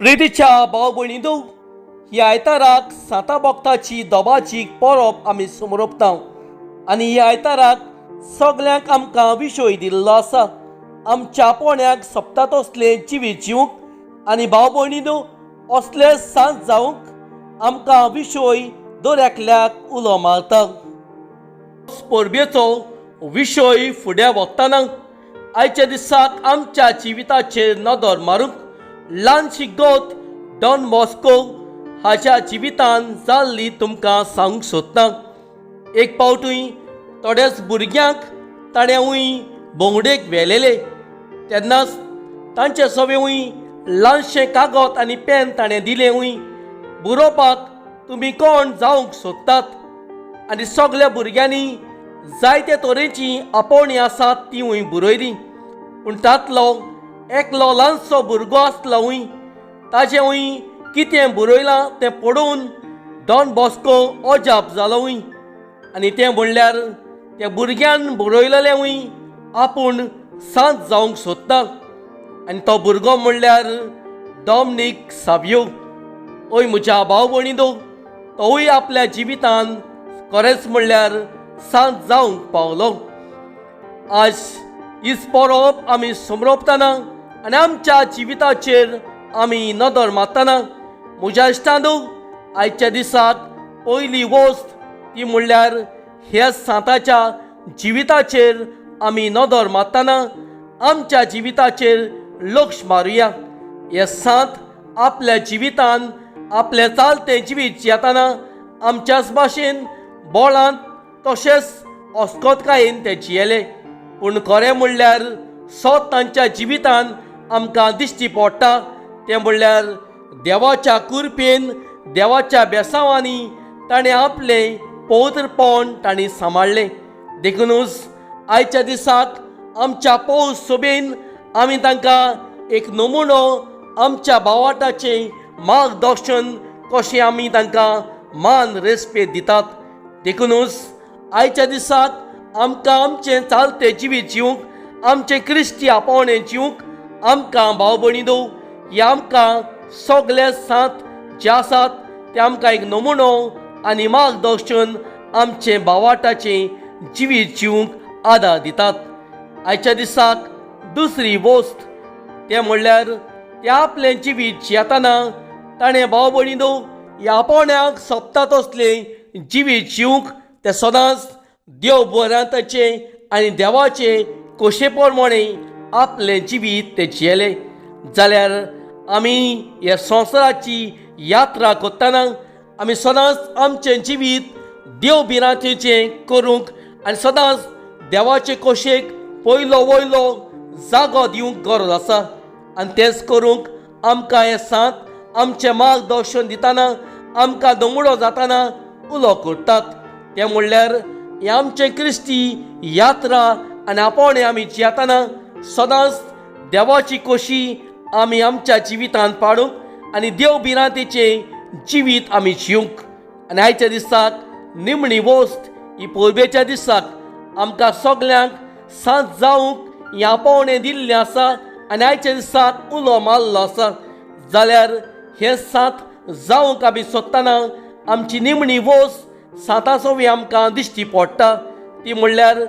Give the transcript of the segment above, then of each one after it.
प्रितीच्या भाव भयणींनो, ह्या आयताराक सांता भक्ताची दोबाची परब आमी समरोपता आनी ह्या आयताराक सगल्यांक आमकां विशय दिल्लो आसा आमच्या पोण्याक सोंपता तसलें जिवीत जिवंक आनी भाव भयणींनो असले सांत जावंक आमकां विशय दर एकल्याक उलो मारता. परबेचो विशय फुडें वतना आयच्या दिसाक आमच्या जिविताचेर नदर मारूंक ल्हानशी गत डॉन बॉस्को हाच्या जिवितान जाल्ली तुमकां सांगूंक सोदता. एक पावटूय थोड्याच भुरग्यांक ताणेंवूय भोंवडेक व्हेलेले तेन्नाच तांचे सवेंवूय ल्हानशें कागद आनी पेन ताणें दिलेंवूय बरोवपाक, तुमी कोण जावंक सोदतात? आनी सगल्या भुरग्यांनी जायते तरेचीं आपोवणीं आसात तिवूय बरयलीं. पूण तांतलो एकलो ल्हानसो भुरगो आसलोवूय, ताजेंवूय कितें बरयलां तें पळोवन डॉन बॉस्को अजाप जालोवूय. आनी तें म्हणल्यार त्या भुरग्यान बरयलेलेंवूय आपूण सांत जावंक सोदता. आनी तो भुरगो म्हणल्यार डॉमनीक सावियो. ओय म्हज्या भाव भयणींनो, तोवूय आपल्या जिवितान खरेंच म्हणल्यार सांत जावंक पावलो. आज हीच परब आमी समरोपतना आनी आमच्या जिविताचेर आमी नदर मारतना, म्हज्या इश्टांनो, आयच्या दिसाक पयली वस्त ती म्हणल्यार ह्या सांताच्या जिविताचेर आमी नदर मारतना आमच्या जिविताचेर लक्ष मारुया. हे सांत आपल्या जिवितान आपलें चालतें जिवीत जियेतना आमच्याच भाशेन बोळांत तशेंच अस्कतकायेन ते जियेले. पूण खरें म्हणल्यार सत तांच्या जिवितान आमकां दिश्टी पडटा तें म्हणल्यार देवाच्या कृपेन, देवाच्या बेसांवांनी ताणें आपलें पवित्रपण तांणी सांबाळ्ळें. देखुनूच आयच्या दिसाक आमच्या पौस सोबेन आमी तांकां एक नमुनो, आमच्या भावार्थाचें मार्गदर्शन कशें आमी तांकां मान रेस्पेद दितात. देखुनूच आयच्या दिसाक आमकां आमचें चालतें जिवीत जिवंक, आमचें क्रिस्ती आपोवणें जिवंक आमकां भाव भयणींनो, हे आमकां सगळे सांत जे आसात ते आमकां एक नमुनो आनी मार्गदर्शन, आमचें भावार्थाचें जिवीत जिवंक आदार दितात. आयच्या दिसाक दुसरी वस्त तें म्हणल्यार ते आपलें जिवीत जियेतना ताणें, भाव भयणींनो, ह्या आपोवण्याक सोंपता तसलें जिवीत जिवंक ते सदांच देव बऱ्यांताचें आनी देवाचें कोशे प्रमाणे आपलें जिवीत ते जियेले. जाल्यार आमी ह्या संवसाराची यात्रा करतना आमी सदांच आमचें जिवीत देव भिरांतेचें करूंक आनी सदांच देवाचे कोशेक पयलो वयलो जागो दिवंक गरज आसा. आनी तेंच करूंक आमकां हें सांत आमचें मार्गदर्शन दितना, आमकां दमुडो जातना उलो करतात. तें म्हणल्यार हें आमचें क्रिस्ती यात्रा आनी आपोवणें आमी जियेतना सदांच देवाची कोशी आमी आमच्या जिवितांत पाडूंक आनी देव भिरांतेचें जिवीत आमी जिवंक. आनी आयच्या दिसाक निमणी वस्त, ही परबेच्या दिसाक आमकां सगल्यांक सांत जावंक हें आपोवणें दिल्लें आसा आनी आयच्या दिसाक उलो मारलो आसा. जाल्यार हें सांत जावंक आमी सोदतना आमची निमणी वस्त सांता सवी आमकां दिश्टी पडटा ती म्हणल्यार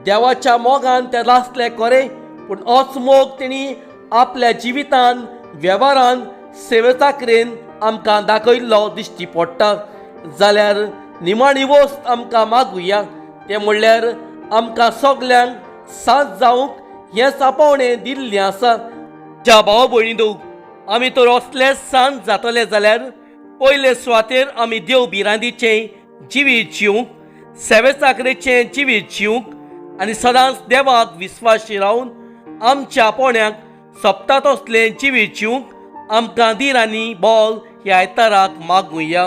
देवाच्या मोगान ते लासले खरें, पूण होच मोग तेणी आपल्या जिवितान, वेव्हारान, सेवेचाकरेन आमकां दाखयल्लो दिश्टी पडटा. जाल्यार निमाणी वस्त आमकां मागुया तें म्हणल्यार आमकां सगल्यांक सांत जावंक हें आपोवणें दिल्लें आसा. ज्या भाव भयणींनो, आमी तर असले सांत जातले जाल्यार पयले सुवातेर आमी देव भिरांतीचें जिवीत जिवंक, सेवे चाकरेचें जिवीत जिवंक आनी सदांच देवाक विस्वाशी रावन आमच्या पोण्याक सोंपता तसलें जिवीत जिवंक आमकां धीर आनी बोल ह्या आयताराक मागुया.